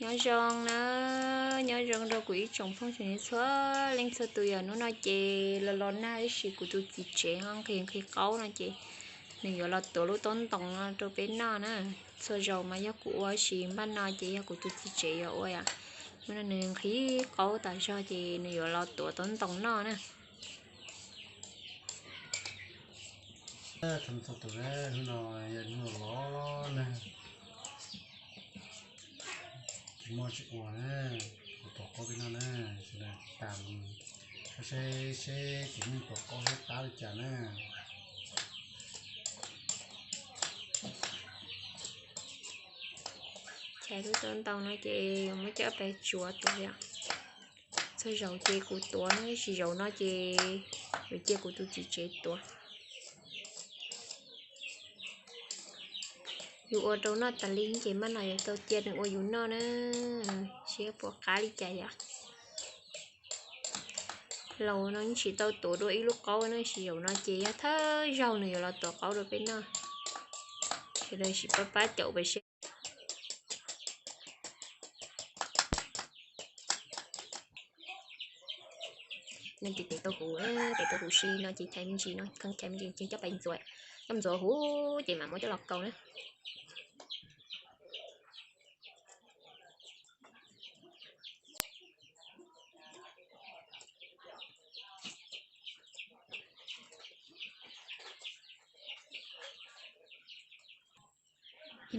Nyob zoo na, nyob zoo rau kuv ib tsoom phooj ywg txhua leej txhua tus. Yog hnub no ces los los nag tab sis kuv tus txiv tsev ho nqhis nqhis qaub no ces nws yuav los tuav lub taub ntoos no rau peb noj na. Txhua zaus mas yog kuv ua tab sis npaj no ces yog kuv tus txiv tsev yuav ua yom. Hnub no nws nqhis qaub tas zog ces nws yuav los tuav taub ntoos noj na. Hnub no yog hnub los los nag, tsis muaj tsis ua na, kuv tuav qaub peb noj na, sawv daws tas mus saib seb kuv yeej tuav qaub thiab qab li cas na. Chais lub taub ntoos no ces yuav muab coj pes tsuav tuav yom. Txhua zaus ces kuv tuav no, tab sis zaum no ces yuav cia kuv tus txiv tsev tuav. Yus ua rau noj tas li ces npaj no yuav tau cia nws ua yus noj na, seb puas qab li cas yom. Laus no yeej tsis tau tuav dua ib lub qaub na, tab sis zaum no ces yog thawj zaug nws yuav los tuav qaub rau peb noj. Sawv daws sim pab pab caum pes seb. No ces tes tau huv, tes tau huv si no ces chais me ntsis no, chais me ntsis ces coj pais ntxuav, coj ntxuav huv ces mam muab coj los kaus na.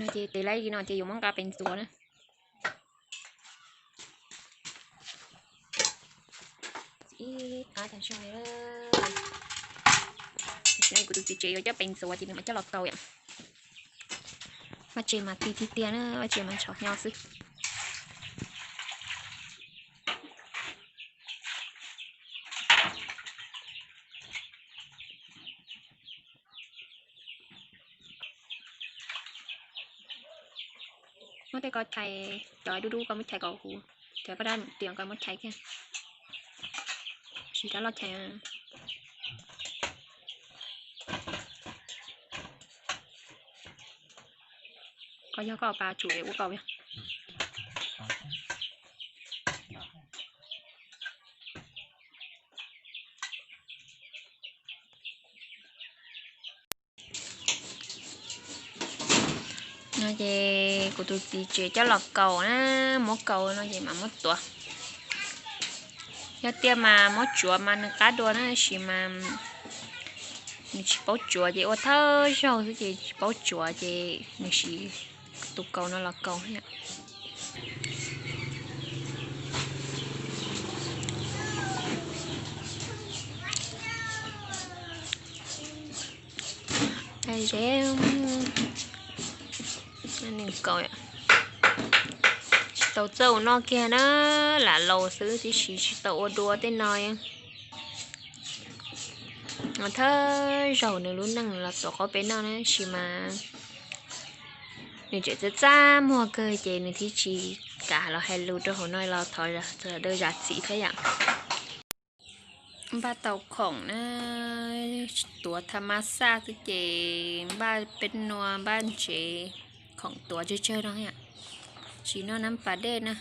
No ces tes laib li no ces yuav muab nqa pes ntxuav na. Ib qab tas zog. Kuv tus txiv tsev yuav coj pes ntxuav ces nws mam coj los kaus yom. Vaj tse mas ti tiag tiag na, vaj tse mas ntshov nyo xwb. Muab tej ko chais, cov dub dub ko muab chais kom huv, cov paj dab tias ko muab chais kiag, siv rab loj chais. Koj yog koj pas tsum es ua koj yog. No ces kuv tus txiv tsev coj los kaus na, muab kaus no ces mam muab tuav. Yog tiag mas muab tsuav mas nws qab dua na, tab sis mas nws tsis paub tsuav ces ua thawj zaug xwb ces tsis paub tsuav ces nws siv tus kaus no los kaus. Nws kaus, tsis tau txawj ua noj kiag na, lam laus xwb tib si tsis tau ua dua tej no. Thawj zaug nws lub neej los tuav qaub peb noj na, tab sis mas nws tseem txaj txaj muag kawg ces nws thiaj tsis kam los hais lus rau hauv no los thov sawv daws zam txim thiab yom. Npaj tau khoom na, tuav tha mab xaj xwb ces npaj peb nua npaj ntsev, khoom tuav tsawg tsawg no, tsis noj nab pas dej na.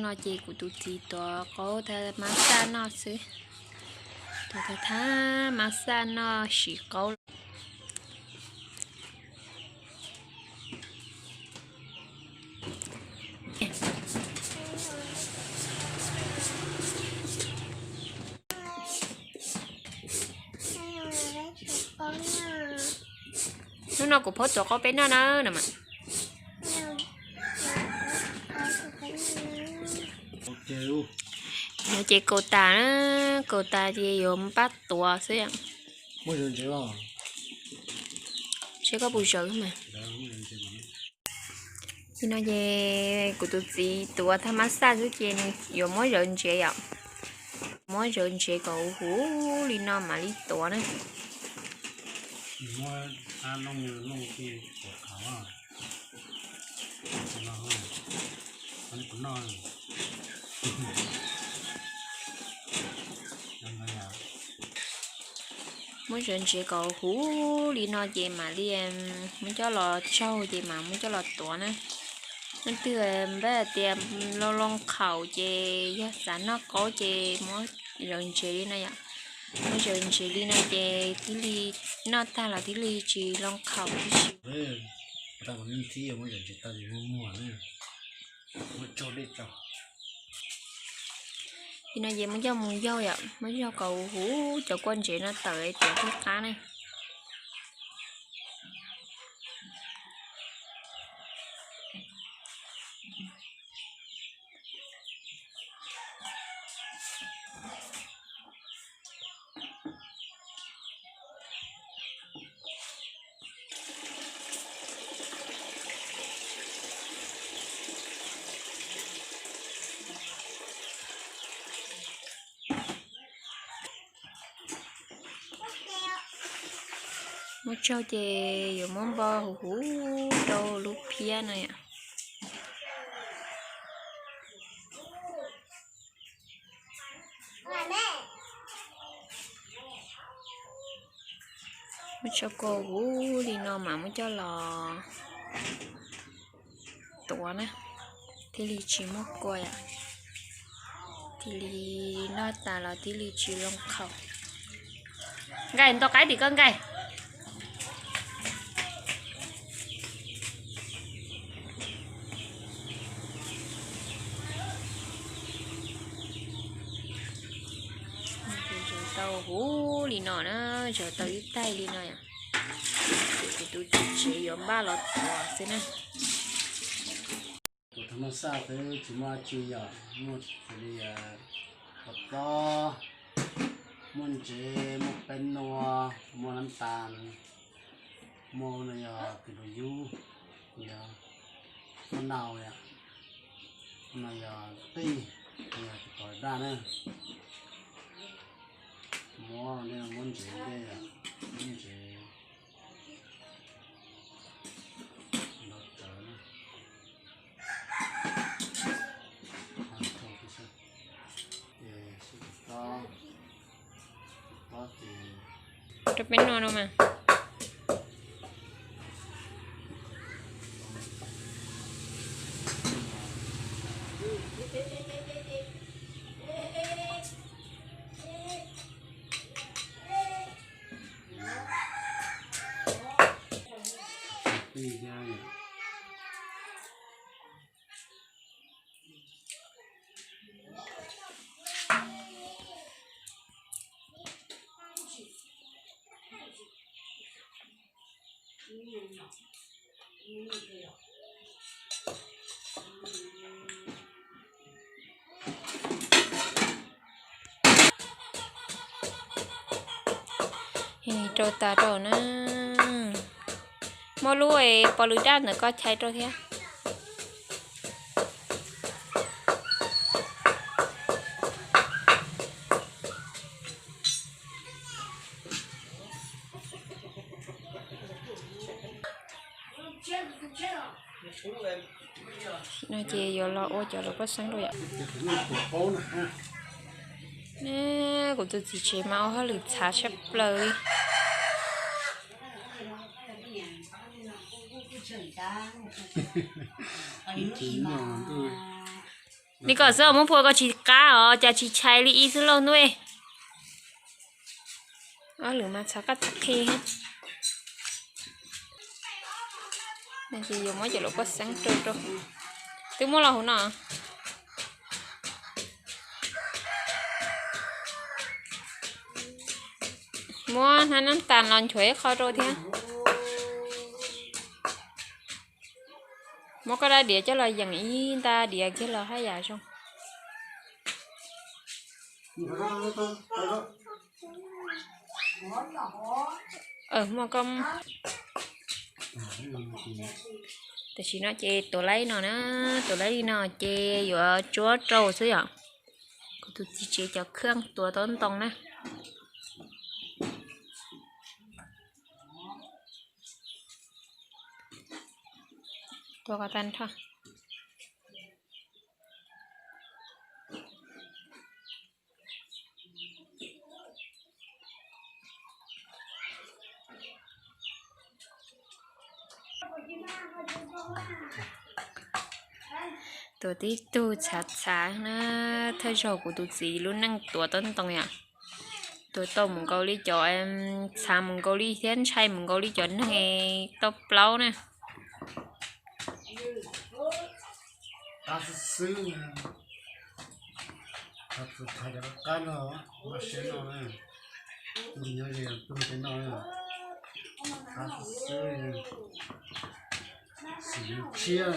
No ces kuv tus txiv tuav qaub tha mab xaj noj xwb. Tuav tha mab xaj noj siv qaub. Hnub no kuv phob tuav qaub peb noj na no mas. No ces kaus tas na, kaus tas ces yuav pab tuav xwb. Seb koj puas zawv mas. Li no ces kuv tus txiv tuav tha mab xaj xwb ces nws yuav muab zawv ntsev yom. Muab zawv ntsev kom huv huv li no mam li tuav na. Muab zawv ntsev kom huv li no ces mam li muab coj los tsaug ces mam muab coj los tuav na. Leej twg npaj tias loo loo qhaum ces yog xav noj qaub ces muab zawv ntsev li no yom. Muab zawv ntsev li no ces thiaj li noj tag los thiaj li tsis loo qhaum tib si. Li no ces muab coj mus yaug yom, muab yaug kom huv huv cov kua ntsev no tawm tuav thiaj qab ne. Muab tsaug ces yuav muab npo huv huv rau lub phiab no yom. Muab tsaug kom huv li no mas muab coj los tuav na, thiaj li tsis muaj kua yom, thiaj li noj tas los thiaj li tsis loo qhaum. Nqaij, ntaus qaib tim koj nqaij. Zawv tau huv li no na, zawv tau ib taig li no yom. Ces kuv tus txiv tsev yuav npaj los tuav xwb na. Tus thab maj xaj twb tsis muaj dab tsi yom, muaj xws li kua txob, muaj ntsev, muaj peb nua, muaj nab tas, muaj no yog kws lus yub, yog muaj nau yom, no yog qij, yog tus tod daj na. Muab, muab ntsev ntej, muab ntsev ntau tsawv na. Rau peb nua no mas. Rau tas rau na. Muab lub pov lwm daj ntawm ko chais rau thiab. No ces yuav los ua cov lus paj xeeb rau yom. Kuv tus txiv tsev mas ua hauj lwm txhav tshaj plaws li. Li kom xwb muab phua koj tsis qab os, cas tsis tshais li ib xwb lauj ntuj. Ob lwm mas txhav qab txhav qhi. Ces yuav muab cov lus paj xeeb rau rau. Twb muab los hauv no. Muab hnab nab tas los nchuav ib qho rau thiab. Muab koj dab diav coj los yeem ib nta diav kiag los haj yam zoo. Tam sim no ces tuav laib no na, tuav laib li no ces yuav tsuab rau xwb yom. Kuv tus txiv tsev cov khaj tuav tau ntoo na. Tuav kom tag nrho. Tuav tib tug txhav txhav na, thawj zaug kuv tus txiv lub neej tuav tau ntoo yom. Tuav tau mus nkaus li cov, txhav mus nkaus li thiab ntshai mus nkaus li cov neeg tau plaub na. Qab xwb xwb, qab cov qab no, maj siab no, nyob ze tug tej no, qab xwb xwb, xim tshiab.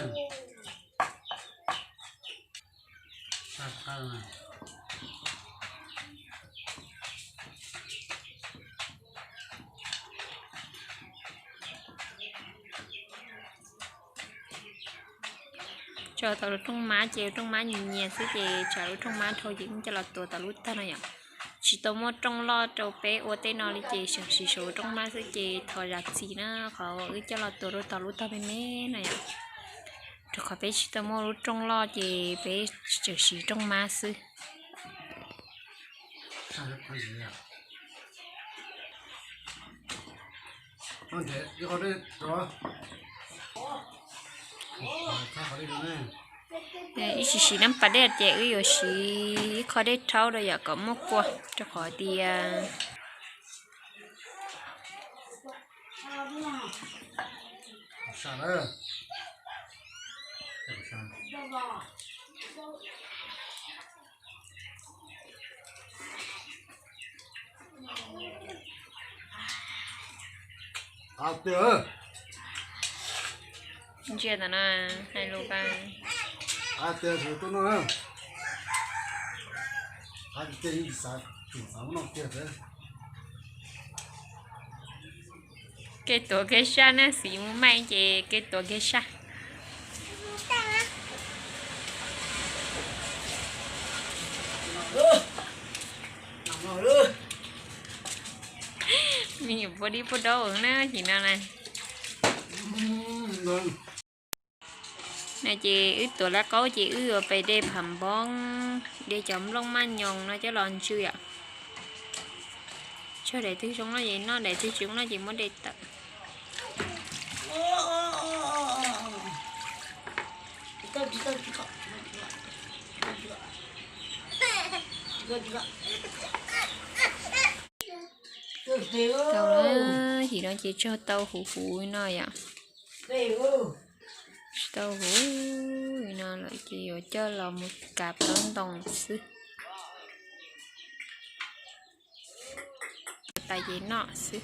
Tso tau lub rooj mab ces lub rooj mab nyias nyias xwb ces tsam lub rooj mab dhau ces wb coj los tuav tau lub tog no yom. Tsis tau muaj rooj loj rau peb ua tej no li ces tseem siv saum lub rooj mab xwb ces thov zam txim na, qhov wb coj los tuav rau tau lub tog me me no yom. Rau qhov peb tsis tau muaj lub rooj loj ces peb tseem siv rooj mab xwb. Ib tsis siv nab pas dej ces wb yuav siv ib qho dej rhaub rau yom kom muaj kua rau qhov tias Ntsia ntawm no, hais lus pas. Kev tuav kev saj na, xim mus maij ces kev tuav kev saj. Me nyuam pua dib pua daub na, tim no na. No ces wb tuav laj qaub ces wb yuav pais de pham npoob, de cov nplooj maj nyoos no coj los ntsw yom. Tshuav daim twg zoo no ces noj, daim twg tsis zoo no ces muab de tawm. Tau na, tim no ces tsog tau huv huv no yom. Tsis tau huv li no lawm ces yuav coj los mus kav plaub ntoo xwb. Tais ces noj xwb.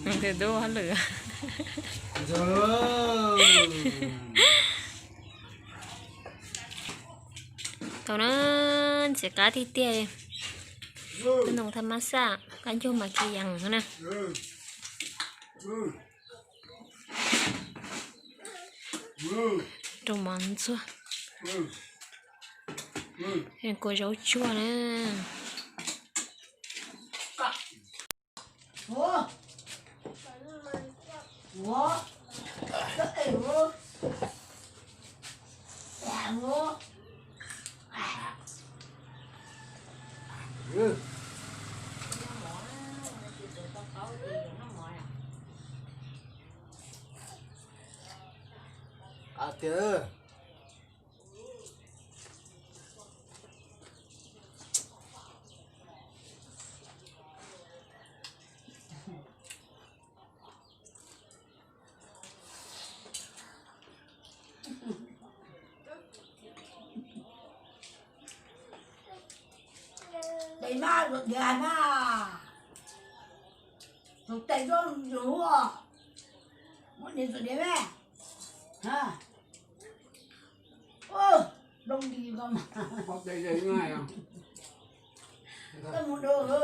Tus tub hauj lwm. Tau na, ntxim qab tiag tiag. Kab ntoo thaj mab xaj, kab ncuag mas khi yees na. Rau mov ntxuag. Kua zaub tsuag na. Qab tiag. Tes maj zuam diav na. Tus tes tuaj yus, muab niam zuam diav me. Loo di ko mas. Koj mus dua.